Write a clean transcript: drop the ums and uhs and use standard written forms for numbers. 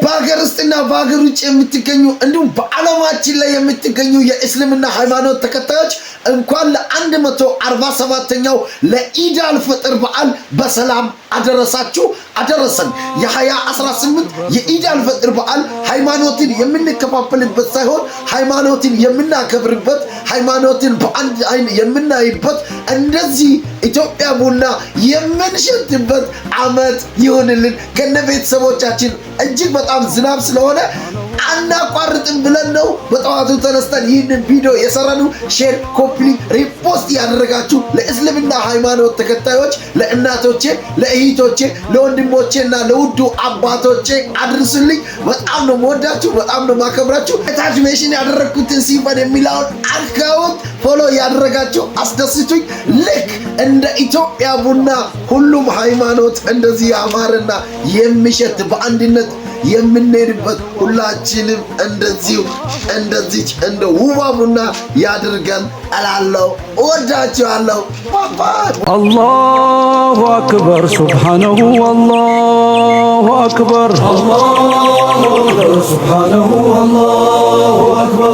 በሀገር ውስጥና በሀገር ውጭ የምትገኙ እንዲሁም በዓለማችን ላይ የምትገኙ የእስልምና ሃይማኖት ተከታዮች እንኳን ለ147ኛው ለኢድ አልፈጥር በዓል በሰላም አደረሳችሁ አደረሰን። የ2018 የኢድ አልፈጥር በዓል ሃይማኖትን የምንከፋፈልበት ሳይሆን ሃይማኖትን የምናከብርበት፣ ሃይማኖትን በአንድ አይን የምናይበት፣ እንደዚህ ኢትዮጵያ ቡና የምንሸትበት ዓመት ይሁንልን ከነ ቤተሰቦቻችን። እጅግ በጣም ዝናብ ስለሆነ አናቋርጥም ብለን ነው በጠዋቱ ተነስተን ይህንን ቪዲዮ የሰራነው። Share፣ copy፣ repost ያደረጋችሁ ለእስልምና ሃይማኖት ተከታዮች ለእናቶቼ፣ ለእህቶቼ፣ ለወንድሞቼ እና ለውዱ አባቶቼ አድርሱልኝ። በጣም ነው የምወዳችሁ፣ በጣም ነው የማከብራችሁ። ታች mention ያደረግኩትን ሲፈን የሚለውን account follow ያደረጋችሁ አስደስቱኝ። ልክ እንደ ኢትዮጵያ ቡና ሁሉም ሃይማኖት እንደዚህ ያማረና የሚሸት በአንድነት የምንሄድበት ሁላችንም እንደዚሁ እንደዚች እንደ ውባ ቡና ያድርገን እላለሁ። እወዳችኋለሁ። Bye. الله أكبر سبحانه الله أكبر الله أكبر سبحانه الله أكبر.